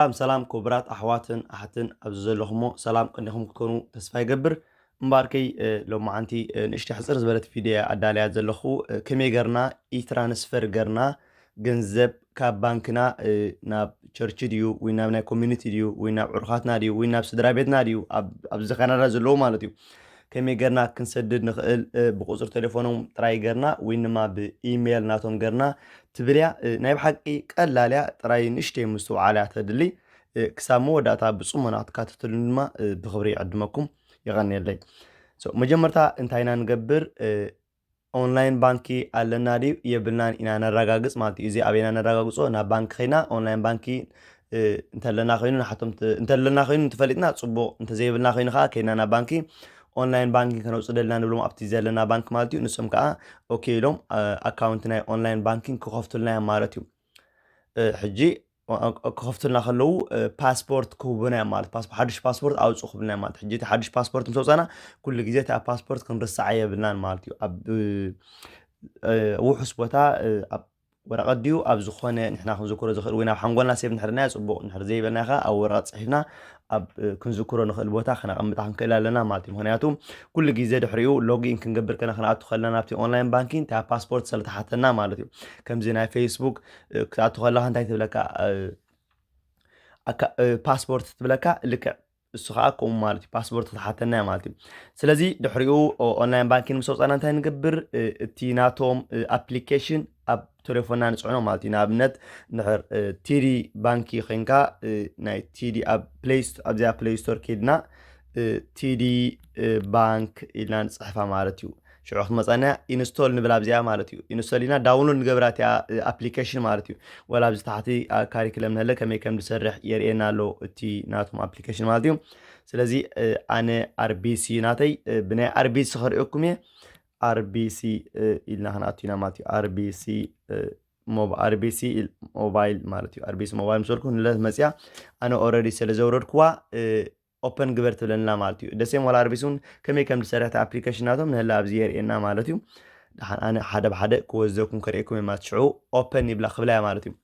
ሰላም ሰላም ክቡራት ኣሕዋትን ኣሕትን ኣብዚ ዘለኹሞ ሰላም ቅኒኹም ክትኮኑ ተስፋ ይገብር። እምበኣርከይ ሎማዓንቲ ንእሽተይ ሕፅር ዝበለት ቪድዮ ኣዳልያ ዘለኹ። ከመይ ገርና ኢትራንስፈር ገርና ገንዘብ ካብ ባንክና ናብ ቸርች ድዩ ወይ ናብ ናይ ኮሚኒቲ ድዩ ወይ ናብ ዕሩኻትና ድዩ ወይ ናብ ስድራ ቤትና ድዩ ኣብዚ ካናዳ ዘለዉ ማለት እዩ። ከመይ ገርና ክንሰድድ ንኽእል ብቁፅሪ ቴሌፎኖም ጥራይ ገርና ወይ ድማ ብኢሜይል ናቶም ገርና ትብል እያ። ናይ ብሓቂ ቀላል እያ፣ ጥራይ ንእሽተይ ምስትውዓል እያ ተድሊ። ክሳብ መወዳእታ ብፅሞና ክትካተተሉን ድማ ብክብሪ ይዕድመኩም። ይቐንየለይ። መጀመርታ እንታይ ኢና ንገብር? ኦንላይን ባንኪ ኣለና ድዩ የብልናን ኢና ነረጋግፅ ማለት እዩ። እዚ ኣበይና ነረጋግፆ? ናብ ባንኪ ከይና ኦንላይን ባንኪ እንተለና ኮይኑ ንሓቶም እንተለና ኮይኑ እንተፈሊጥና ፅቡቕ፣ እንተዘይብልና ኮይኑ ከዓ ከይና ናብ ባንኪ ኦንላይን ባንኪንግ ከነውፅደልና ንብሎም ኣብቲ ዘለና ባንክ ማለት እዩ። ንሶም ከዓ ኦኬ ኢሎም ኣካውንት ናይ ኦንላይን ባንኪንግ ክኸፍቱልና እዮም ማለት እዩ። ሕጂ ክኸፍቱልና ከለዉ ፓስፖርት ክህቡና እዮም ማለት፣ ሓዱሽ ፓስፖርት ኣውፅኡ ክብልና እዮም ማለት። ሕጂ እቲ ሓዱሽ ፓስፖርት ምስ ኣውፃና ኩሉ ግዜ እቲ ኣብ ፓስፖርት ክንርስዓ የብልናን ማለት እዩ። ኣብ ውሑስ ቦታ ኣብ ወረቐት ድዩ ኣብ ዝኾነ ንሕና ክንዝክሮ ዝኽእል ወይ ናብ ሓንጎልና ሴቭ እንድሕር ናዮ ፅቡቕ፣ እንድሕር ዘይበልና ከዓ ኣብ ወረቐት ፅሒፍና ኣብ ክንዝክሮ ንኽእል ቦታ ከነቐምጣ ክንክእል ኣለና ማለት እዩ። ምክንያቱ ኩሉ ግዜ ድሕሪኡ ሎጊን ክንገብር ከነ ክንኣቱ ከለና ናብቲ ኦንላይን ባንኪንግ እታ ፓስፖርት ስለተሓተና ማለት እዩ። ከምዚ ናይ ፌስቡክ ክትኣቱ ከለካ እንታይ ትብለካ? ፓስፖርት ትብለካ። ልክዕ እሱ ከዓ ከምኡ ማለት እዩ። ፓስፖርት ክትሓተና ማለት እዩ። ስለዚ ድሕሪኡ ኦንላይን ባንኪንግ ምስ ኣውፃና እንታይ ንገብር? እቲ ናቶም ኣፕሊኬሽን ኣብ ቴሌፎንና ንፅዕኖ ማለት እዩ። ንኣብነት እንድሕር ቲዲ ባንኪ ኮይንካ ናይ ቲዲ ኣብ ፕሌይ ኣብዚኣ ፕሌይ ስቶር ከይድና ቲዲ ባንክ ኢልና ንፅሕፋ ማለት እዩ። ሽዑ ክትመፃና ኢንስቶል ንብል ኣብዚኣ ማለት እዩ። ኢንስቶል ኢልና ዳውንሎድ ንገብራ እቲኣ ኣፕሊኬሽን ማለት እዩ። ወላ ኣብዚ ታሕቲ ካሪክለም ንህለ ከመይ ከም ዝሰርሕ የርእየና ኣሎ እቲ ናቶም ኣፕሊኬሽን ማለት እዩ። ስለዚ ኣነ ኣርቢሲ ናተይ ብናይ ኣርቢሲ ክርእየኩም እየ። ኣርቢሲ ኢልና ክንኣቱ ኢና ማለት እዩ። ኣርቢሲ ኣርቢሲ ሞባይል ማለት እዩ። ኣርቢሲ ሞባይል ምስ በልኩ ንለት መፅያ ኣነ ኦረዲ ስለ ዘውረድኩዋ ኦፐን ግበር ትብለና ማለት እዩ። ደሴም ዋላ ኣርቢሲ እውን ከመይ ከም ዝሰርሕ ኣፕሊኬሽን ናቶም ንህላ ኣብዚ የርእየና ማለት እዩ። ደሓን ኣነ ሓደ ብሓደ ክወዘኩም ከርእየኩም እየ ማለት ሽዑ ኦፐን ይብላ ክብላ እያ ማለት እዩ።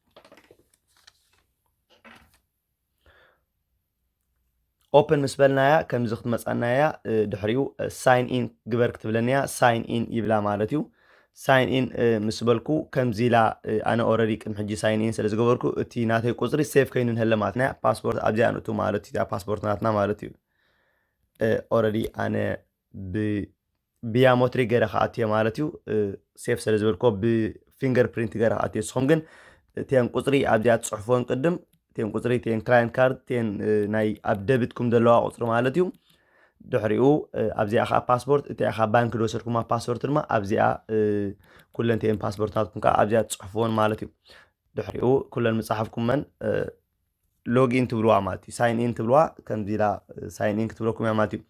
ኦፕን ምስ በልናያ ከምዚ ክትመፃና እያ። ድሕሪኡ ሳይን ኢን ግበር ክትብለኒ እያ። ሳይን ኢን ይብላ ማለት እዩ። ሳይን ኢን ምስ በልኩ ከምዚ ኢላ ኣነ ኦረዲ ቅድሚ ሕጂ ሳይን ኢን ስለ ዝገበርኩ እቲ ናተይ ቁፅሪ ሴፍ ከይኑ ንህለ ማለት ናይ ፓስፖርት ኣብዚኣ ንእቱ ማለት እዩ። ፓስፖርት ናትና ማለት እዩ። ኦረዲ ኣነ ብ ብያሞትሪ ገይረ ክኣትዮ ማለት እዩ። ሴፍ ስለ ዝበልኮ ብፊንገር ፕሪንት ገይረ ክኣትዮ። ንስኹም ግን እተን ቁፅሪ ኣብዚኣ ትፅሕፎን ቅድም እተን ቁፅሪ እተን ክላይንት ካርድ እተን ናይ ኣብ ደብትኩም ዘለዋ ቁፅሪ ማለት እዩ። ድሕሪኡ ኣብዚኣ ከዓ ፓስፖርት እቲኣ ካብ ባንክ ዝወሰድኩማ ፓስፖርት ድማ ኣብዚኣ ኩለን እተን ፓስፖርት ናትኩም ከዓ ኣብዚኣ ትፅሕፍዎን ማለት እዩ። ድሕሪኡ ኩለን ምፃሓፍኩመን ሎጊን ትብልዋ ማለት እዩ። ሳይን ኢን ትብልዋ ከምዚ ኢላ ሳይን ኢን ክትብለኩም እያ ማለት እዩ።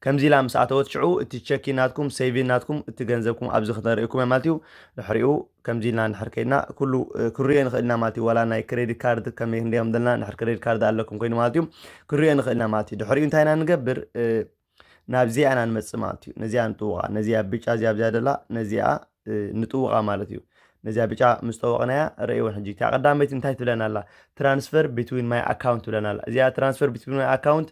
ከምዚ ኢላ ምስ ኣተወት ሽዑ እቲ ቸኪን ናትኩም ሴቪን ናትኩም እቲ ገንዘብኩም ኣብዚ ክተርእየኩም እያ ማለት እዩ። ድሕሪኡ ከምዚ ኢልና እንድሕር ከይድና ኩሉ ክንሪኦ ንኽእል ኢና ማለት እዩ። ዋላ ናይ ክሬዲት ካርድ ከመይ ክንደይ ከም ዘለና እንድሕር ክሬዲት ካርድ ኣለኩም ኮይኑ ማለት እዩ ክንሪኦ ንኽእል ኢና ማለት እዩ። ድሕሪኡ እንታይ ኢና ንገብር? ናብዚኣ ኢና ንመፅእ ማለት እዩ። ነዚኣ ንጥውቓ፣ ነዚኣ ብጫ እዚኣ ኣብዚኣ ደላ ነዚኣ ንጥውቓ ማለት እዩ። ነዚኣ ብጫ ምስ ጠወቕናያ ረእይወን ሕጂ እቲኣ ቀዳመይቲ እንታይ ትብለና ኣላ? ትራንስፈር ቢትዊን ማይ ኣካውንት ትብለና ኣላ። እዚኣ ትራንስፈር ቢትዊን ማይ ኣካውንት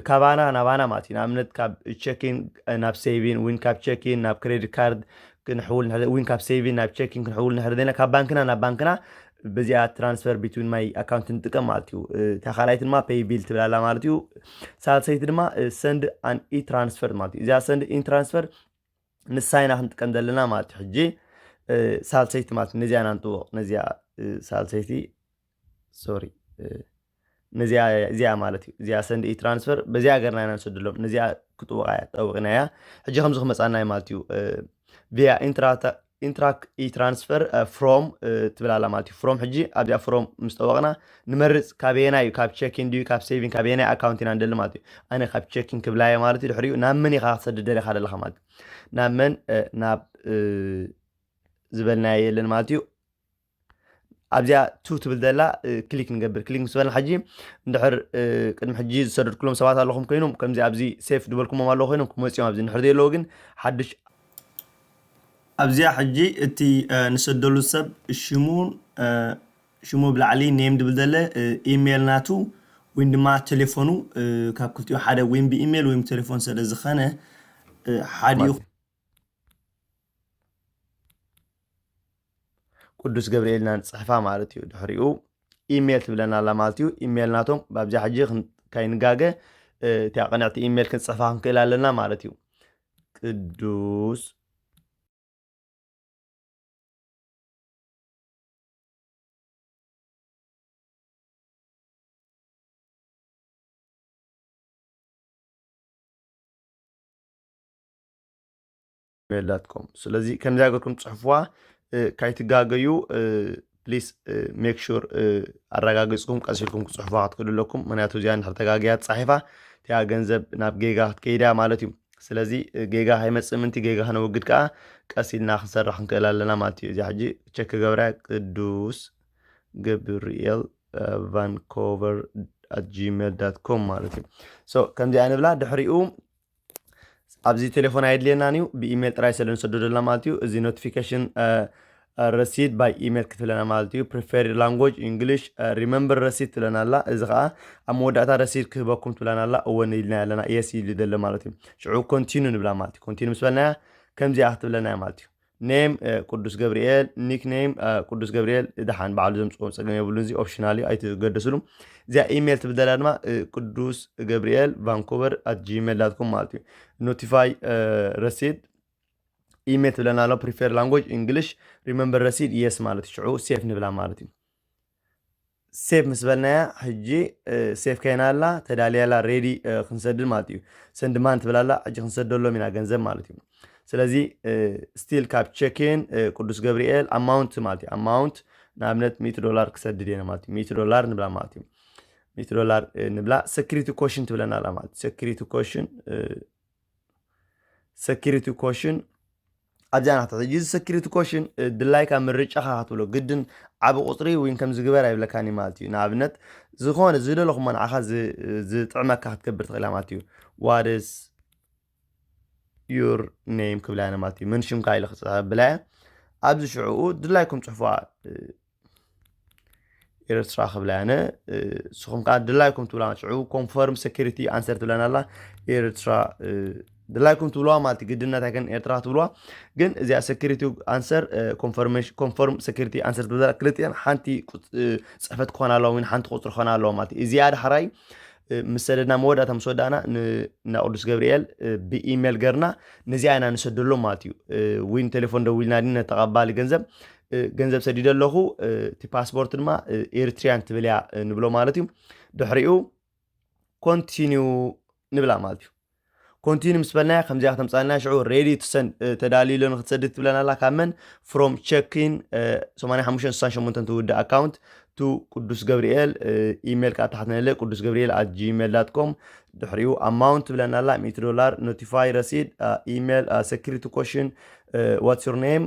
ካባና ናባና ማለት እዩ። ንኣብነት ካብ ቸኪን ናብ ሴቪን ዊን ካብ ቸኪን ናብ ክሬዲት ካርድ ክንሕውል ዊን ካብ ሴቪን ናብ ቸኪን ክንሕውል ንሕር ዘለና ካብ ባንክና ናብ ባንክና በዚኣ ትራንስፈር ቢትዊን ማይ ኣካውንት ንጥቀም ማለት እዩ። እታ ካልኣይቲ ድማ ፔይ ቢል ትብላላ ማለት እዩ። ሳልሰይቲ ድማ ሰንድ ኣን ኢ ትራንስፈር ማለት እዩ። እዚኣ ሰንድ ኢ ትራንስፈር ንሳይና ክንጥቀም ዘለና ማለት እዩ። ሕጂ ሳልሰይቲ ማለት ነዚኣ ኢና ንጥውቕ። ነዚኣ ሳልሰይቲ ሶሪ ነዚኣ እዚኣ ማለት እዩ። እዚኣ ሰንድ ኢ ትራንስፈር በዚኣ ገርና ኢና ንሰደሎም። ነዚኣ ክጥውቓ እያ ጠውቕና እያ። ሕጂ ከምዚ ክመፃና እዩ ማለት እዩ። ቪያ ኢንትራክ ኢ ትራንስፈር ፍሮም ትብል ኣላ ማለት እዩ። ፍሮም ሕጂ ኣብዚኣ ፍሮም ምስ ጠወቕና ንመርፅ ካበየና እዩ ካብ ቸኪን ድዩ ካብ ሴቪን ካበየናይ ኣካውንት ኢና ንደሊ ማለት እዩ። ኣነ ካብ ቸኪን ክብላየ ማለት እዩ። ድሕሪኡ ናብ መን ኢኻ ክትሰድድ ደሊኻ ደለኻ ማለት እዩ። ናብ መን ናብ ዝበልናዮ የለን ማለት እዩ። ኣብዚኣ ቱ ትብል ዘላ ክሊክ ንገብር። ክሊክ ምስ በልና ሕጂ እንድሕር ቅድሚ ሕጂ ዝሰደድኩሎም ሰባት ኣለኹም ኮይኖም ከምዚ ኣብዚ ሴፍ ዝበልኩሞም ኣለዉ ኮይኖም ክመፅኦም ኣብዚ እንድሕር ዘየለዉ ግን ሓድሽ ኣብዚኣ ሕጂ እቲ ንሰደሉ ሰብ ሽሙን ሽሙ ብላዕሊ ኔም ድብል ዘለ ኢሜይል ናቱ ወይም ድማ ቴሌፎኑ ካብ ክልቲኡ ሓደ ወይም ብኢሜይል ወይም ቴሌፎን ስለ ዝኸነ ሓዲኡ ቅዱስ ገብርኤልና ንፅሕፋ ማለት እዩ። ድሕሪኡ ኢሜይል ትብለና ኣላ ማለት እዩ። ኢሜይል ናቶም ብኣብዚኣ ሕጂ ካይንጋገ እቲያ ቅንዕቲ ኢሜይል ክንፅሕፋ ክንክእል ኣለና ማለት እዩ። ቅዱስ gmail.com ስለዚ ከምዚኣ ገርኩም ፅሕፍዋ። ካይትጋገዩ ፕሊስ ሜክ ሹር ኣረጋግፅኩም ቀሲልኩም ክፅሕፉ ክትክእሉ ኣለኩም። ምክንያቱ እዚኣ እንድሕር ተጋግያ ፃሒፋ እቲኣ ገንዘብ ናብ ጌጋ ክትከይዳ ማለት እዩ። ስለዚ ጌጋ ከይመፅእ ምንቲ ጌጋ ከነወግድ ከዓ ቀስ ኢልና ክንሰርሕ ክንክእል ኣለና ማለት እዩ። እዚኣ ሕጂ ቸክ ክገብራ ቅዱስ ገብርኤል ቫንኮቨር ኣት ጂሜል ዳት ኮም ማለት እዩ። ከምዚኣ ንብላ ድሕሪኡ ኣብዚ ቴሌፎን ኣየድልየናን እዩ። ብኢሜል ጥራይ ስለ ንሰደደልና ማለት እዩ። እዚ ኖቲፊኬሽን ረሲድ ባይ ኢሜል ክትብለና ማለት እዩ። ፕሪፌርድ ላንጎጅ ኢንግሊሽ ሪመምበር ረሲድ ትብለና ኣላ። እዚ ከዓ ኣብ መወዳእታ ረሲድ ክህበኩም ትብለና ኣላ። እወን ኢልና ኣለና የስ ኢሉ ዘሎ ማለት እዩ። ሽዑ ኮንቲኑ ንብላ ማለት እዩ። ኮንቲኑ ምስ በልናያ ከምዚኣ ክትብለና እያ ማለት እዩ። ኔም ቅዱስ ገብርኤል፣ ኒክ ኔም ቅዱስ ገብርኤል። ደሓን ባዕሉ ዘምፅኦ ፀገም የብሉን። እዚ ኦፕሽናል እዩ ኣይትገደስሉ። እዚኣ ኢሜል ትብል ዘላ ድማ ቅዱስ ገብርኤል ቫንኮቨር ኣት ጂሜል ዳት ኮም ማለት እዩ። ኖቲፋይ ረሲድ ኢሜል ትብለና ኣሎ። ፕሪፌር ላንጎጅ ኢንግሊሽ ሪመምበር ረሲድ የስ ማለት እዩ። ሽዑ ሴፍ ንብላ ማለት እዩ። ሴፍ ምስ በልናያ ሕጂ ሴፍ ከይና ኣላ ተዳልያ ኣላ ሬዲ ክንሰድድ ማለት እዩ። ሰንድ ማን ትብል ኣላ ሕጂ ክንሰደሎም ኢና ገንዘብ ማለት እዩ። ስለዚ ስቲል ካብ ቸኪን ቅዱስ ገብርኤል ኣማውንት ማለት እዩ። ኣማውንት ንኣብነት ሚእቲ ዶላር ክሰድድ እየ ማለት እዩ። ሚእቲ ዶላር ንብላ ማለት እዩ። ሚእቲ ዶላር ንብላ። ሰኪሪቲ ኮሽን ትብለና ኣላ ማለት ሰኪሪቲ ኮሽን ሰኪሪቲ ኮሽን ኣብዚኣ ናትሕቲ ሕጂ እዚ ሰኪሪቲ ኮሽን ድላይካ ምርጫኻ ክትብሎ ግድን ዓቢ ቁፅሪ ዊን ከም ዝግበር ኣይብለካን እዩ ማለት እዩ። ንኣብነት ዝኾነ ዝደለኹሞ ንዓኻ ዝጥዕመካ ክትገብር ትኽእል ማለት እዩ። ዋትስ ዩር ኔም ክብላ እየ ማለት እዩ። መን ሽምካ ኢለ ክፅብላ እየ። ኣብዚ ሽዕኡ ድላይኩም ፅሕፉዋ ኤርትራ ክብላ እየ። ንስኹም ከዓ ድላይኩም ትብላ ሽዑ ኮንፈርም ሴኪሪቲ ኣንሰር ትብለና ኣላ። ኤርትራ ድላይኩም ትብልዋ ማለት እዩ። ግድነት ኣይከን ኤርትራ ትብልዋ ግን እዚኣ ሴኪሪቲ ኣንሰር ኮንፈርም ሴኪሪቲ ኣንሰር ትብላ ክልቲአን ሓንቲ ፅሕፈት ክኾና ኣለዋ ወይ ሓንቲ ቁፅሪ ክኾና ኣለዋ ማለት እዩ። እዚኣ ዳሕራይ ምስ ሰደድና መወዳእታ ምስ ወዳእና ንና ቅዱስ ገብርኤል ብኢሜል ገርና ነዚኣ ኢና ንሰደሎም ማለት እዩ። ዊን ቴሌፎን ደዊልና ዲ ነተቐባሊ ገንዘብ ገንዘብ ሰዲደ ኣለኹ እቲ ፓስፖርት ድማ ኤርትሪያን ትብል እያ ንብሎ ማለት እዩ። ድሕሪኡ ኮንቲኒው ንብላ ማለት እዩ። ኮንቲኒ ምስ በልናያ ከምዚኣ ከተምፃልና ሽዑ ሬዲ ቱ ሰንድ ተዳልዩ ኣሎ ንክትሰድድ ትብለና ኣላ። ካብ መን ፍሮም ቸኪን ሰማንያ ሓሙሽተ ስሳን ሸሞንተን ትውድእ ኣካውንት ቱ ቅዱስ ገብርኤል ኢሜል ከዓ ታሕት ነለ ቅዱስ ገብርኤል ኣት ጂሜል ዳት ኮም ድሕሪኡ ኣማውንት ትብለና ኣላ ሚእቲ ዶላር ኖቲፋይ ረሲድ ኢሜል ሰኪሪቲ ኮሽን ዋትስ ዩር ኔም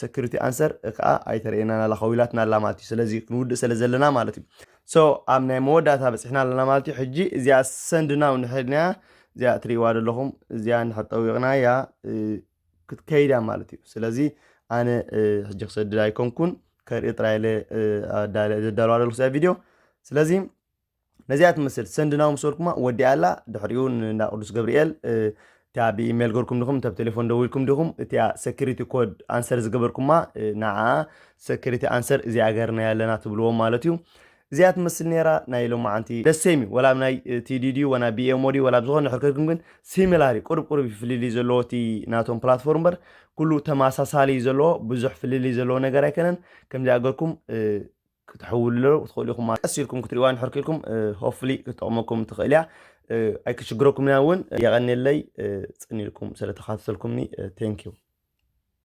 ሰኪሪቲ ኣንሰር ከዓ ኣይተርእየናን ኣላ ከዊላትና ኣላ ማለት እዩ። ስለዚ ክንውድእ ስለ ዘለና ማለት እዩ። ሶ ኣብ ናይ መወዳእታ በፂሕና ኣለና ማለት እዩ። ሕጂ እዚኣ ሰንድ ናው ንሕድናያ እዚኣ ትርእይዋ ዘለኹም እዚኣ እንድሕር ጠዊቕናያ ክትከይድ እያ ማለት እዩ። ስለዚ ኣነ ሕጂ ክሰድድ ኣይኮንኩን ከርኢ ጥራይ ኢለ ዘዳለዋ ዘለኩ እዚኣ ቪድዮ። ስለዚ ነዚኣ ትመስል ሰንድ ናው ምስ በልኩማ ወዲኣ ኣላ። ድሕሪኡ ንእንዳ ቅዱስ ገብርኤል እቲኣ ብኢሜል ገርኩም ዲኹም እንተ ብቴሌፎን ደዊልኩም ዲኹም እቲኣ ሰኪሪቲ ኮድ ኣንሰር ዝገበርኩማ ንዓ ሰኪሪቲ ኣንሰር እዚኣ ገርና ኣለና ትብልዎም ማለት እዩ። እዚኣ ትመስል ነይራ ናይ ሎማዓንቲ ደሴም እዩ ወላ ናይ ቲዲ ድዩ ወላ ቢኤምኦ ድዩ ወላ ብዝኾነ ሕርከልኩም ግን ሲሚላሪ ቁሩብ ቁሩብ ፍልልይ ዘለዎ እቲ ናቶም ፕላትፎርም እምበር ኩሉ ተመሳሳሊ እዩ ዘለዎ ብዙሕ ፍልልይ ዘለዎ ነገር ኣይከነን። ከምዚ ኣገርኩም ክትሕውሉ ክትኽእሉ ኢኹም ማለት ቀስ ኢልኩም ክትሪእዋ ንሕርክ ኢልኩም ሆፍሊ ክትጠቕመኩም ትኽእል እያ። ኣይክሽግረኩም እያ እውን የቐንየለይ ጽን ኢልኩም ስለተኻተተልኩምኒ። Thank you።